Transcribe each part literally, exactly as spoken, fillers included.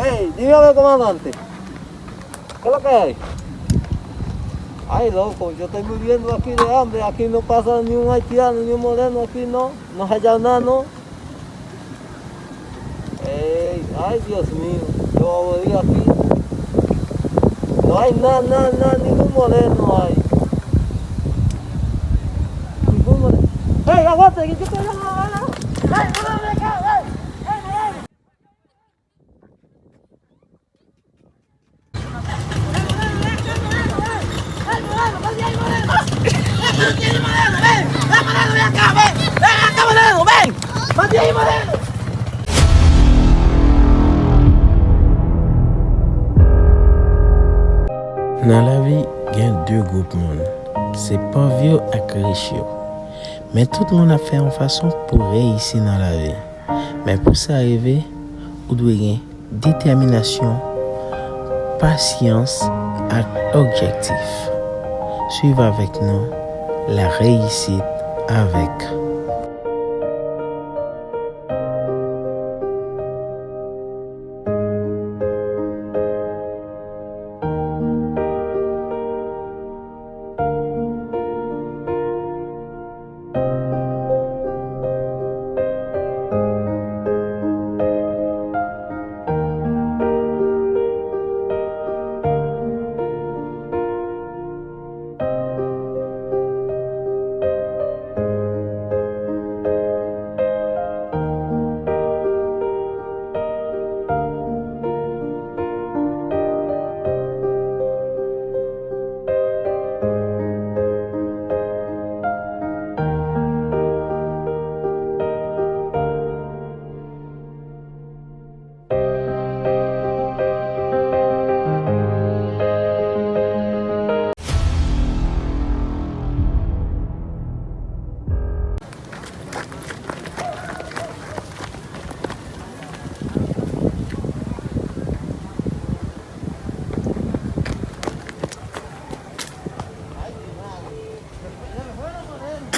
Hey, dime a ver, comandante. ¿Qué es lo que hay? Ay, loco, yo estoy muriendo aquí de hambre. Aquí no pasa ni un haitiano, ni un moreno, aquí no. No hay nada, no. Ey, ay, Dios mío, yo voy a morir aquí. No hay nada, nada, nada, ningún moreno hay. Ningún moreno. Ey, aguante, que yo estoy... Ey, no, no, no, no, ey, ey, no, no. Nan lavi, gen de gwoup moun. Se pòv yo ak rich yo. Men tout moun ap fè yon fason pou reyisi nan lavi. Men pou sa rive, ou dwe gen detèminasyon, pasyans ak objektif. Swiv avèk nou, la réussite avec.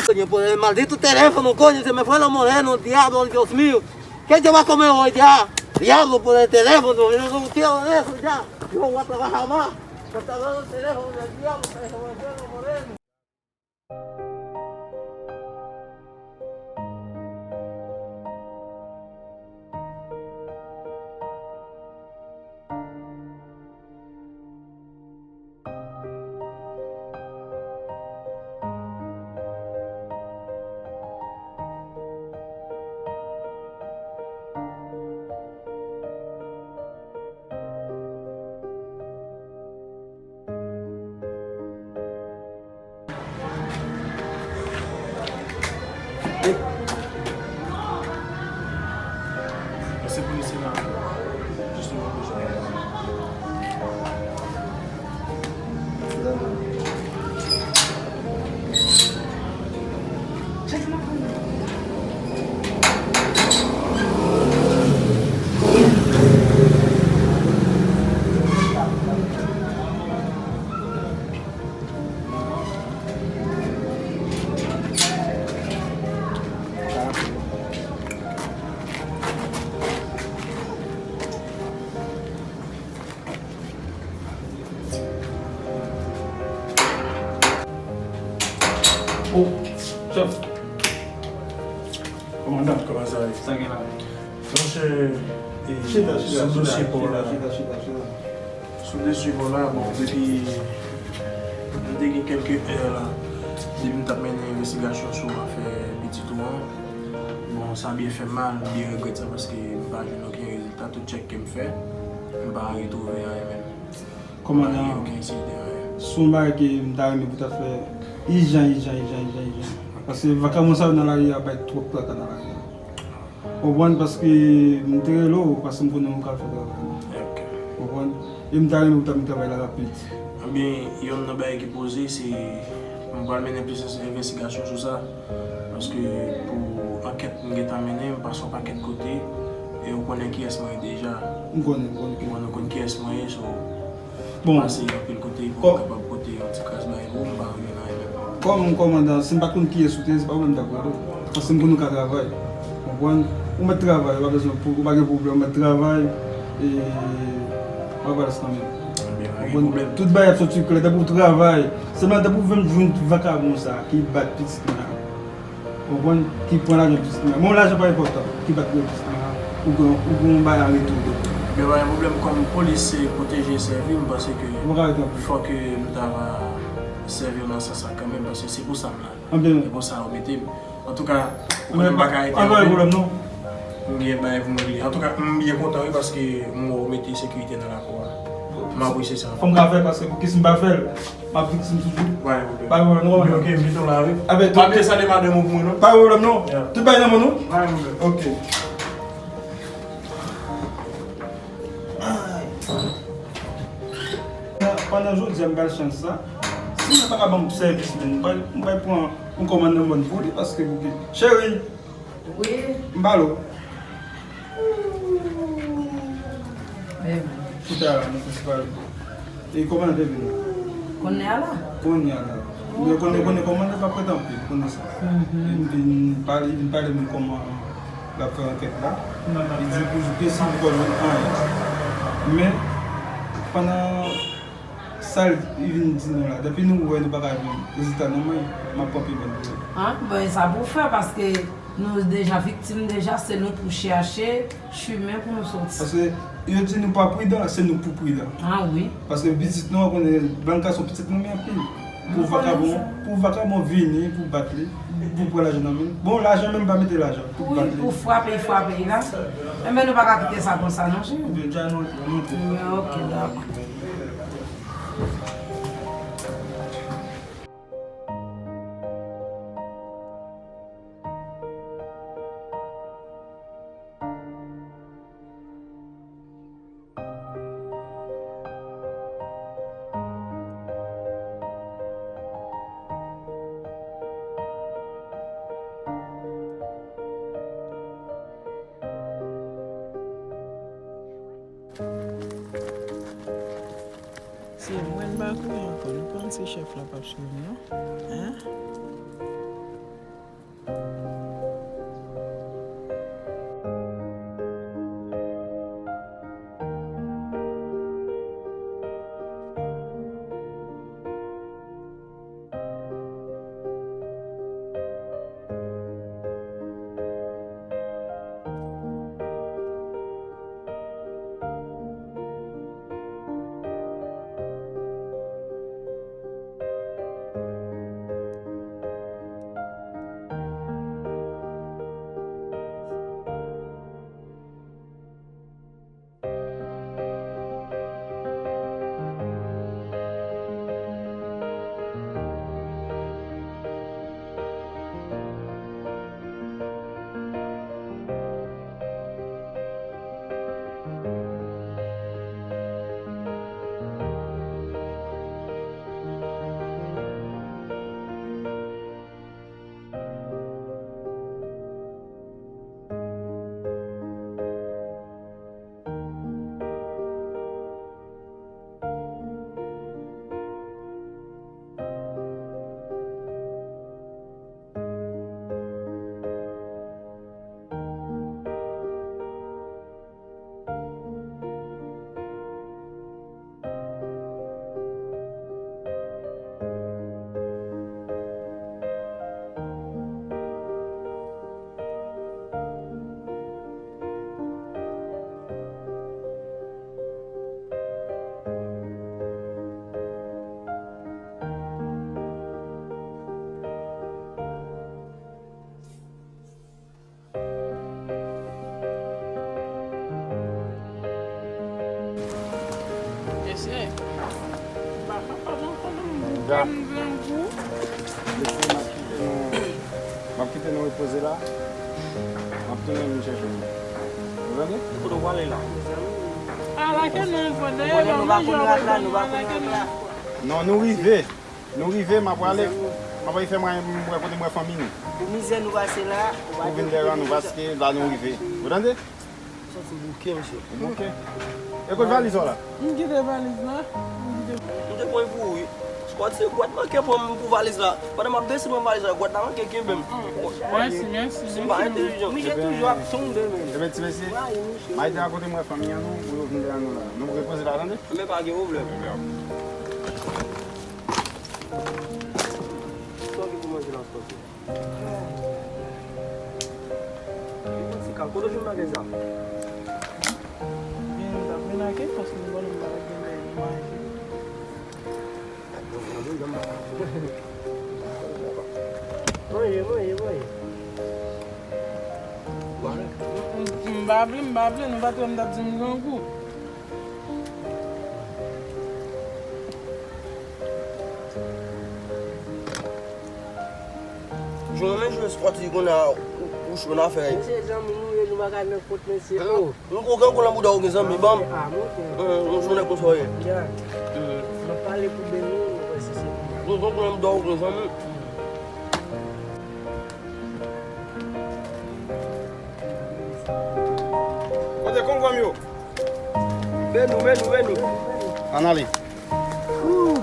Coño, por el maldito teléfono, coño, se me fue lo moreno, diablo, Dios mío. ¿Qué yo va a comer hoy ya? Diablo, por el teléfono, yo no quiero eso ya. Yo no voy a trabajar más. Por estar dando el teléfono del diablo, se me fue lo moreno. Pase pou li, se la. Jisteman, pou jwenn. Oh, chèf. Kòmandan, kòman sa ye? Sa gen la? Monchè, e, chita, chita, sou dosye pa w la. Chita, chita, chita, chita. Sou dosye pa w la, bon, depi, m te gen kèlke è la, depi m t ap mennen envestigasyon sou afè pitit ou an. Bon, sa byen fè m mal, m byen regrèt sa, paske m pa jwenn okenn rezilta. Tout tchèk ke m fè, m pa retwouve anyen menm. Kòmandan, si yon bagay ke m ta renmen pou ta fè ijan, ijan, ijan, ijan, ijan. Paske vagabon sa yo nan lari a bay twòp traka nan lari a. Ou konprann? Paske m te rele w, paske m konnen w ka fè travay la. Ok. Ou konprann? E m ta renmen pou ta vin travay la rapid. Ebyen, yonn nan bagay ki poze, se m pral mennen plis envestigasyon sou sa. Paske pou ankèt m gentan mennen, m pase yon pakèt kote, e ou konnen kiyès mwen ye deja. M konnen, m konnen. Ou konnen, ou konn kiyès mwen ye, so, bon, m pase anpil kote pou m kapab pote yon ti kras bagay pou ou, m pa renmen anyen menm. Kòm kòmandan, si m pa t konn kiyès ou te ye, se pa mwen m t ap rele w. Paske m konnen ou ka travay. Konprann? Ou mèt travay, ou pa bezwen, ou pa gen pwoblèm, ou mèt travay. E, mwen pa kanmenm. Ebyen, pa gen pwoblèm. Tout bagay ap soti klè, tankou travay. Sèlman tankou menm jwenn vakabon sa ki bat pitit mwen an. Ou konprann? Ki pran lajan pitit mwen an. Bon, lajan pa enpòtan, ki bat pitit mwen an. Ou gen, ou gen yon bagay an retou tou. Ebyen, pa gen pwoblèm, kòm polis se pwoteje e sèvi, m panse ke fòk nou ta va sèvi w nan sans sa kanmenm, paske se pou sa m la. Ebyen, e pou sa yo mete m. Antouka, ou konnen m pa ka rete anpil. M gen bagay pou m regle. Antouka, m byen kontan wi, paske m wè w mete sekirite nan lakou a. M apresye sa. Fò m ka fè, paske pou kis m pa fè l, m ap viktim toujou. Pa gen pwoblèm. Pa gen pwoblèm, non. Ok, m mete w la wi. Pa bliye salye madanm ou pou mwen, non. Pa gen pwoblèm, non. Tout bagay nan men nou. Pa gen pwoblèm. Ok. Pandan jodi a m ba l chans sa, si mwen pa ka ban m sèvis, men m pral, m pral pran yon kòmand nan mòn pou li, paske pou ki, cheri, wi, m pale w. Chita la, nou plis pale. E kòman l te vin la? Kounye a la. Kounye a la. Men konnen, konnen kòman l pa prèt anpil, konnen sa. Epi li pale, li pale m kòman l ap fè ankèt la. Li di pou jou ke si li pa jwenn anyen. Men, pandan sa li vin di nou la, depi nou wè nou pa ka jwenn rezilta nan men, m ap kanpe bòn pou li. An, bon, e sa pou w fè, paske nou deja viktim deja, se nou pou chèche chimen pou nou soti. Paske yo di nou pa pridan, se nou pou pridan. Ah wi. Paske pitit nou an, konnen Blanka se yon pitit nou renmen anpil. Pou vakabon, pou vakabon vini, pou bat li, pou pran lajan nan men l. Bon, lajan menm pa mete lajan, pou bat li. Wi, pou frape, frape la. Enben, nou pa ka kite sa konsa, non, cheri. Ebyen, dja nou, nou, nou. Ok, dakò. Se mwen m pa kouri ankò, nou panse chèf la p ap swiv nou? Hein? Mesye, m pa kapab ankò non, m bouke, m grangou. Mesye, m ap kite nou, m ap kite nou repoze la. M ap tounen vin chèche nou. Ou tande? Kote w prale la? Pa lage non, frè, dèyè la, manje w ap manje, pa lage non. Non, nou rive. Nou rive, m ap prale. M ap prale fè mwen, m wè kote m wè fanmi nou. Pou mizè nou pase la, ou vin dèyè nou paske la nou rive. Ou tande? Santi bouke, mesye. Ou bouke? E kot valiz ou la? M kite valiz la. M kite. M te pran pou ou, wi. Pòt se gwad manke pran m pou valiz la. Pandan m ap desann pran valiz la, gwad la manke kenbe m. Mèsi, mèsi. Se pa entèlijan. Misye toujou ap tonbe, men. Ebyen, ti mesye, Maïda a kote m wè fanmi an nou, pou yo vin dèyè nou la. Nou repoze la, tande? Men pa gen pwoblèm. Sa w gen pou manje la, Scorpio? Li pran ti kal. Kote w jwenn bagay sa? Gen, m t ap vin ak li, paske m konnen m pa t ap gen bagay pou manje. Manje, manje, manje. Manje, manje, manje. M, m, m pa vle, m pa vle, nou pa t wè m t ap di m grangou. Jwenn men jwe Scorpio kounye a, ou, ou cho nan afè. Mesye, zanmi nou ye, nou pa ka nenpòt mesye. Oh. Ou, ou gen kou nan bouda ou gen zanmi, ban m. Ah, monchè. Hum, yon jounen konsa w ye. Ya. Hum. M ap pale pou Beni, nou wè si se pou mwen. Ou gen kou nan bouda ou gen zanmi. Kote konvo m yo? Beni, Beni, Beni. Ann ale. Ooh,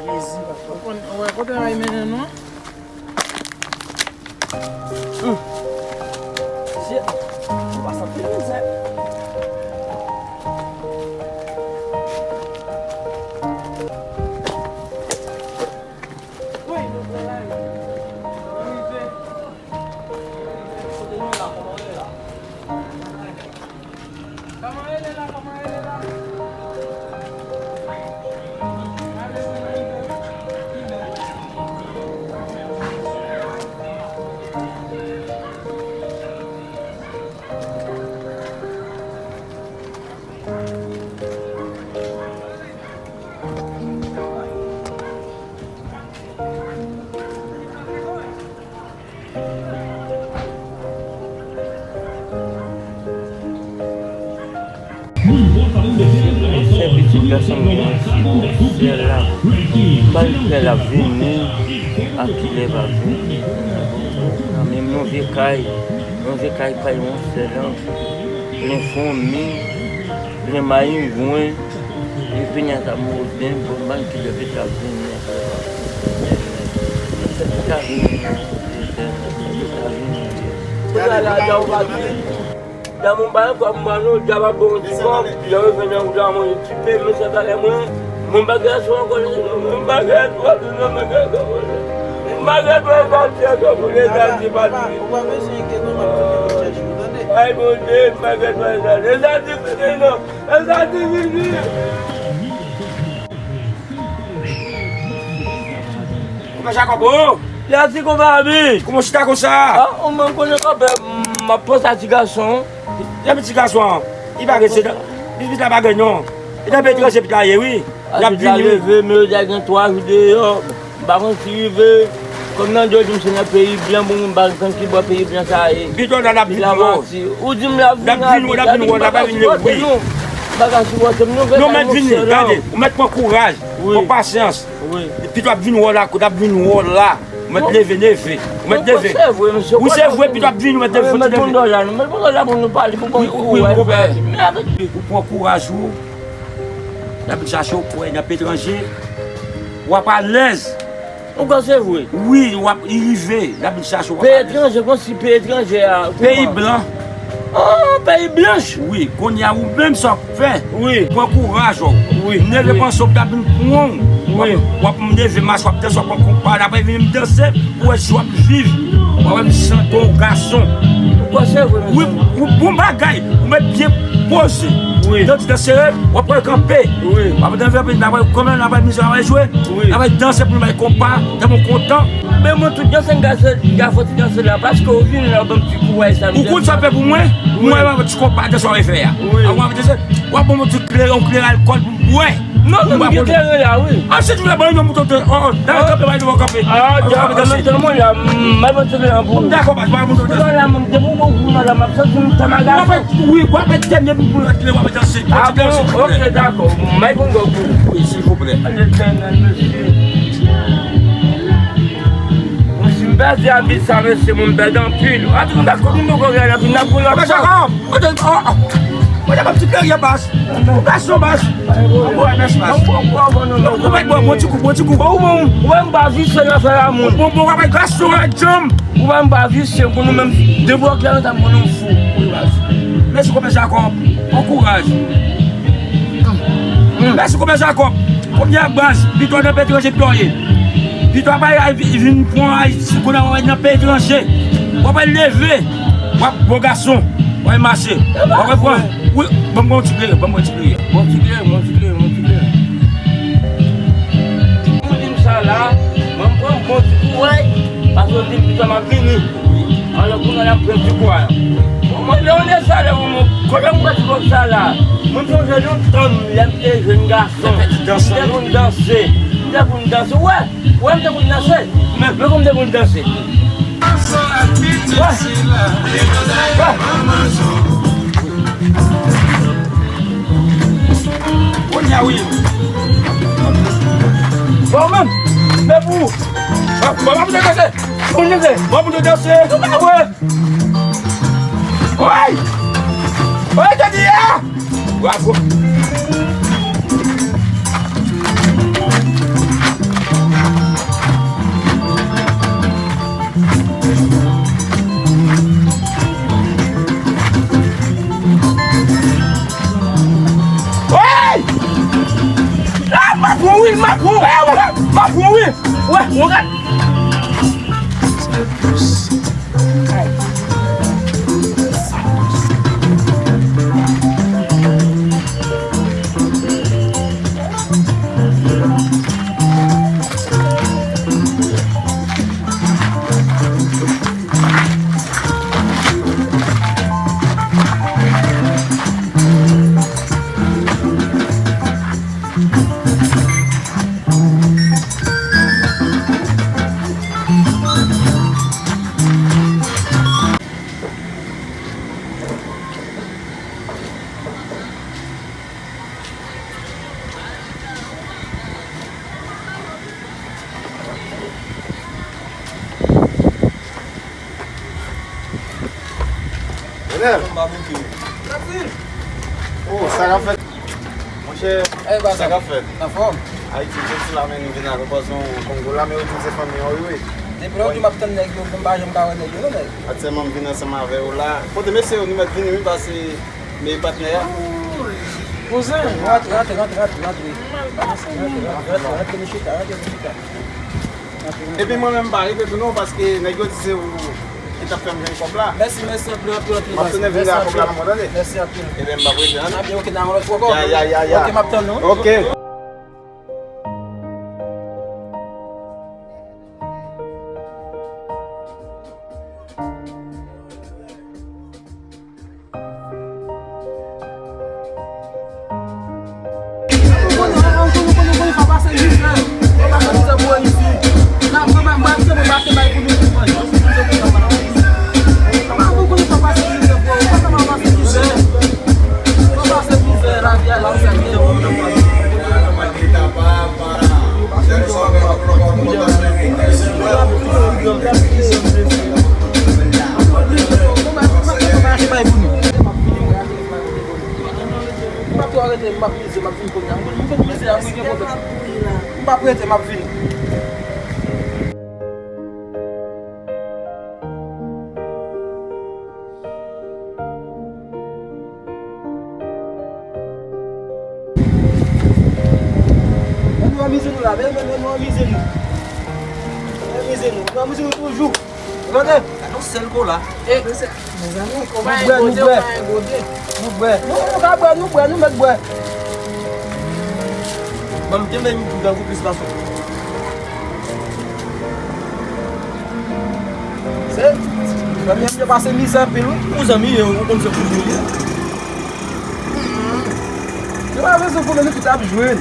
Jezi, papa. Ou konn, ou wè kote bagay mennen nou an? Hum. Shit. Ou pa santi mizè. Wi, nou pran lari. Rive. Kote nou la, kòman w ye la? Kòman w ye la, kòman w ye la? Sè pitit gason m gen yon sè la. M pa wè lè l ap vini, a kilè l ap vini. Nan menm yon vye kay, yon vye kay pa yon sè la. Plen fonmi, plen mayengwen, li vini ak amòden, bon, ban ki leve t ap vini ak lè w ap vini. Sa ki ta vini nan Etènèl, sa ki ta vini. Kounye a la, dam ou pa di, dam ou pa ankò mwen non, dam ap bon ti kòb, lè yo vin nan wout la, mwen ti pe, men sa talè mwen, mwen pa gen sou ankò, mwen pa gen sou ankò, mwen pa gen sou ankò, mwen pa gen sou ankò, mwen pa gen sou ankò, mwen pa gen sou ankò. Ou pa bezwen enkyete w, m ap tounen vin chèche w, tande? Ay, Bondye, m pa gen dwa sa. Lè sa di vini, non. Lè sa di vini. Konpè Jakòb, o! Lè sa di konpè Abi. Kòman w chita konsa? A, ou menm konnen konpè, m ap panse a ti gason. Epi ti gason an, li pa gen se nan, li pa bagay non. E nan peyi etranje pita ye, wi. L ap vini, wi. Leve, men yo deja gen twa jou deyò. M pa konn si rive. Kòm nan dwe di m se nan peyi blan, bon, m pa konn ki bò peyi blan sa ye. Pito la, l ap vini wè w. Ou di m l ap vini, l ap vini wè w, l ap vini wè w, wi. M pa ka sipòte m non, non, mèt vini, gade, ou mèt pran kouraj, pran pasyans. Wi. Pito ap vini wè w la, kote ap vini wè w la. Ou mèt leve, leve. Ou mèt leve. Wi, se vre, pito ap vini, ou mèt leve, fò ti leve. Wi, wi, wi, wi. Ou pran kouraj ou. L ap vin chache w, kwè, nan peyi etranje. W ap alèz. Ou kwè se vre? Wi, w ap rive. L ap vin chache w, w ap alèz. Peyi etranje, kòmsi peyi etranje a, peyi blan. Oh, peyi blanch. Wi, kounye a ou menm sa w ap fè. Wi. Pran kouraj ou. Wi. M leve panse w t ap vin pran w. Wi. W ap, w ap m leve mache, w ap danse, w ap pran konpa, apre vini m danse, pou wè si w ap viv. W ap wè m chante w gason. Ou kwè se vre, mesye? Wi, ou bon bagay. Ou mèt byen poze. Wi. Danse, danse, w ap wè kanpe. Wi. W ap danse, kanpe, n ap wè kòman n ap wè mizè, n ap wè jwe. Wi. N ap wè danse pou nou bay konpa, tèlman kontan. Men mwen tout danse, m ka fè, m ka fè ti danse la, paske ou vin la, ou ban m ti kou, wè sa m. Ou konn sa w fè pou mwen? Wi. Mwen, mwen, ti konpa, danse w ap fè a. Wi. Avan w ap danse, w ap ban mwen ti kleren, yon kleren alkòl pou m bwè. Non, non, m gen kleren la, wi. A, si w vle ban yon bouton de, oh, oh, dayè, kanpe, bay devan kanpe. A, dakò, m ap mete kleren an pou ou. Dakò, baz, bay yon bouton de. Kounye a la, m, depi w bon kou la, m ap santi m tann agase. Wi, w ap fè, wi, w ap fè dènye bout pou lòt kleren, w ap danse. A bon, ok, dakò. May konn gòg ou. Wi, silvouplè. Letènèl, mesye. Mwen, si m pèdi abit sa, mesye, mwen, m pèdi anpil. A, tout moun dakò, moun dakò, gade, anpil, n ap pou lòt sa. Mwen te ban ti pleriye baz. Gason baz. Bon, mèsi baz. Bon, bon, bon, bon, ti kou, bon, ti kou. Bon, bon, bon, m pa visye nan fè la moun. Bon, bon, bon, gason a janm. Ou pa m pa visye pou nou menm. Depi w klè nan ta moun nou fou. Wi, baz. Mèsi, konpè Jakòb. Bon kouraj. Mèsi, konpè Jakòb. Kounye a baz, Vitwa nan peyi etranje, Vitwa ye. Vitwa pa al vi-, vin pran Ayiti, kounye a w ap nan peyi etranje. W ap al leve. W ap bon gason. W ap mache. W ap pran. Wi, ban m yon ti klere, ban m yon ti klere. Bon ti klere, bon ti klere, bon ti klere. Ou di m sa la, mwen m pran bon ti kou, wè. Paske w di m pita m ap vini. Alò, kounye a l ap pran ti kou a. Bon, mwen, lè w ne sa, lè w, mwen, kote m pran ti kou sa la? Mwen sonje lontan, lè m te jèn gason. M te konn danse. M te konn danse, wè. Wè, m te konn danse. Men, men kòm m te konn danse. Wè. Wè. Kounye a, wi. Bon, men, men pou ou. Bon, bon, bon, bon, bon, bon. Bon, moun yo danse. Bon, moun yo danse. Nou pa wè. Oy! Oy, jodi a! Bravo! Oy! Ah, m ap pran wi, m ap pran. Eh, wè, m ap pran wi. Wè, mwen gad. Nenel. Oh, sa k ap fèt? Monchè, sa k ap fèt? Anfòm. Ayiti, m soti la, men nou vin avè pòzon Kongo la, men yo di m se fanmi an, wi, wi. Depi lòt jou m ap tann nèg yo, m pa janm ka wè nèg yo, non, nèg. Aktyèlman, m vin ansanm avè yo la. Kote mesye yo, nou mèt vini, wi, pase men patnè a. Kouzen, rantre, rantre, rantre, rantre, rantre. Rantre, rantre, rantre, rantre, nou chita, rantre, nou chita. Epi mwen menm m pa rive tou non, paske nèg yo di se ou ki t ap fè m jwenn kòb la. Mèsi, mèsi anpil, anpil, anpil. M ap tounen vin ak kòb la nan mwen, tande? Mèsi anpil. Ebyen, m p ap rete, an. Ebyen, oke, nan yon lòt fwa ankò. Ya, ya, ya, ya. Oke, m ap tann ou. Oke. M p ap tro rete, m ap mize, m ap vin kounye a. M konn, m konn mize a, m rive kote. M p ap rete, m ap vin. Ann nou anmize nou la, men, men, men nou anmize nou. Nou anmize nou, nou anmize nou toujou. Ou tande? Gade yon sèl kola. E, mezanmi, ou pa gen gode, ou pa gen gode. Nou bwè, nou bwè. Nou, nou ka bwè, nou bwè, nou mèt bwè. Ban m kenbe mikwo tankou plis pase w. Se, zanmi an, m te pase mizè anpil, wi. Ou zanmi, ou konn se pou ou li. Se pa bezwen konnen nou ki t ap jwenn.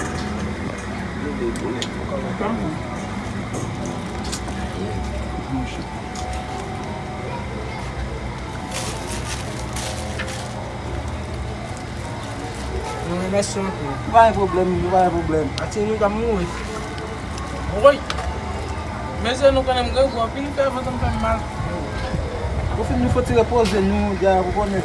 Nou remèsye w anpil. Pa gen pwoblèm, pa gen pwoblèm. Atire nou, nou t ap mouri. Woy! Mesye, nou konnen m grangou anpil, fè vant m fè m mal. Ou fin nou fò ti repoze nou, dja, ou konnen.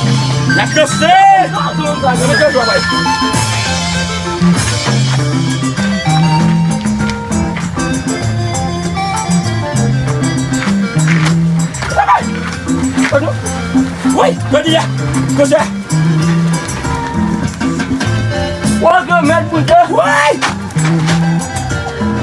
N ap danse! Woy, jodi a, konsa. Woy, granmèt Bondye. Woy!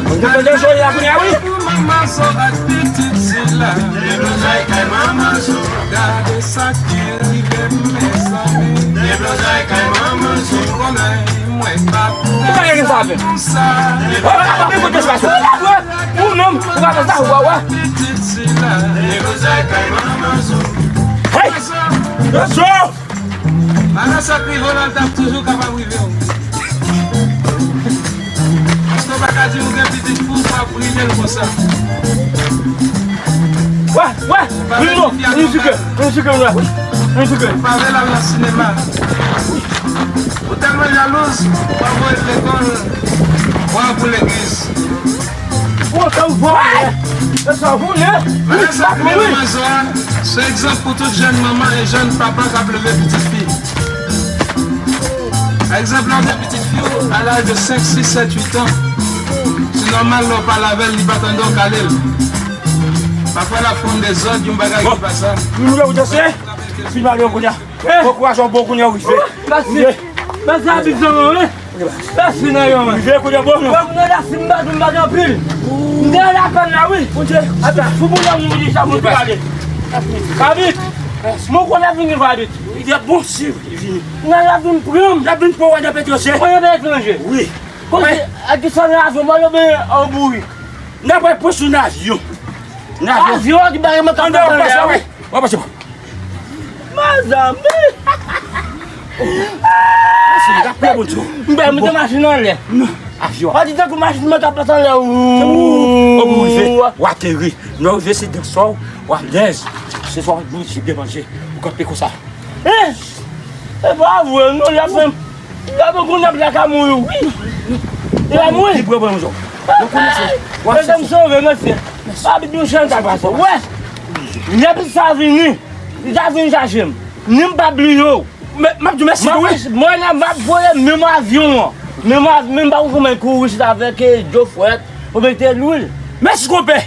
Bondye, Bondye, jodi a, kounye a, wi. Manman Zo ak pitit sila. Deblozay kay Manman Zo. Gade sa ki rive m, mezanmi. Deblozay kay Manman Zo. Ou konnen mwen p ap lèse konsa. Ou pa gen sa avè m. Ou pa gen kote sa. Ou menm, ou pa fè sa, ou pa wè. Hey! Yo, Zo! Malè sa k rive w la, l t ap toujou kapab rive w. Paske w pa ka di w gen pitit fi w, w ap brile l konsa. Wè, wè, vin non, vin sikre, vin sikre, wè. Vin sikre. Pa vle l al nan sinema. Ou tèlman jalouz, w ap voye l lekòl, w ap pou legliz. Ou antre ou vòlè. Se sa ou vle. Malè sa k rive manzè a, se egzanp pou tout jèn manman e jèn papa k ap leve pitit fi. Pa egzanp, lè w gen pitit fi w a laj de senk, sis, sèt, uit an, se nòmal lè w pale avè l, li pa tande w, kale l. Pafwa l ap fè yon dezòd, yon bagay ki pa sa. Bon, nou lè ou danse, fin pale yo kounye a. Bon kouraj, bon kounye a, wi. Mèsi. Mèsi, abit zanmi, wi. Mèsi, nan yo, mwen. Rive kounye a, bon, non. Bon, kounye a, si m pa tou, m pa gen anpil. M te nan lapenn la, wi. Ata, fou moun nan moun di sa, moun ki pale. Abit, mwen konnen vini, abit. Li di, bon, si, li vini. Nan la vin pran m. La vin pran w nan petranje. Mwen nan petranje. Wi. Kote, a ki sa nan avyon, mwen, oubyen an bourik? N ap pran sou nan avyon. Nan avyon. Avyon ki bagay mwen ka pase anlè a, wi. W ap pase. Mezanmi. Mwen te machin anlè. Avyon. Ou di tankou machin mwen ka pase anlè. Ou rive, w ateri. Lè w rive, se dansò, w alèz. Se swa w ap manje, byen manje. Ou kanpe konsa. Eh! E pa vre, non, l ap fè m. L ap fè m kounye a, l ap ka mouri, wi. L ap mouri. Li pran, pran, pran. Mezanmi, sove, mesye. Abit nou chan sa pase. Wè. Lè pitit sa vini, li ta vin chache m. Ni m pa bliye w. M ap di w mèsi tou, wi. Mwen, mwen, m ap voye menm avyon an. Menm avyon, menm pa konn kouman kouri chita avèk, eh, Jofrèt, oubyen te lwil. Mèsi, konpè.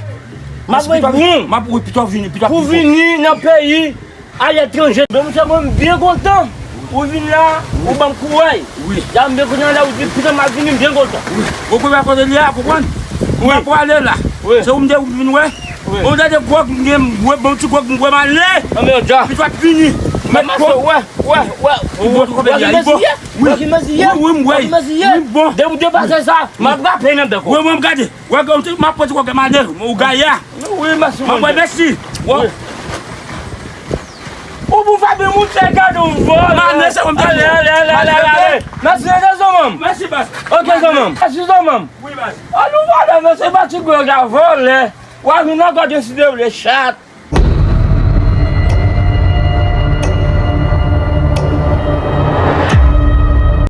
M ap voye pou ou. M ap, wi, pito vini, pito pou vini nan peyi. Aletranje. Men monchè, mwen, m byen kontan. Ou vin la, ou ban m kouraj. Wi. La, m byen kontan la, ou di, pito m ap vini, m byen kontan. Wi. Ou konprann kote li a, konprann? Wi. M ap prale la. Wi. Se ou m te vin wè. Wi. Ou tande gwòg, m gen, m bwè, bon ti gwòg, m bwè m ale. Anmè, dja. Pito ap vini. Mèt gwòg. Wè, wè, wè. Ou bon, ou konprann li a, li bon. Wi. Wi, m bwè. Wi, m bon. Depi ou te pase sa, m ap rape nan bèk ou. Wi, wi, m gade. Wè, m ap pran ti gwòg m ale, ou gaya. Wi, mèsi. M ap bwè, mèsi. Wi. Ou pou fape moun fè gade w vòlè. Mèsi, zanmi m. Ale, ale, ale, ale, ale. Mèsi, ok, zanmi m. Mèsi, baz. Ok, zanmi m. Mèsi, zanmi m. Wi, baz. An nou vòlè, men se pa ti gwòg la vòlè. W a vin ankò deside w le chat.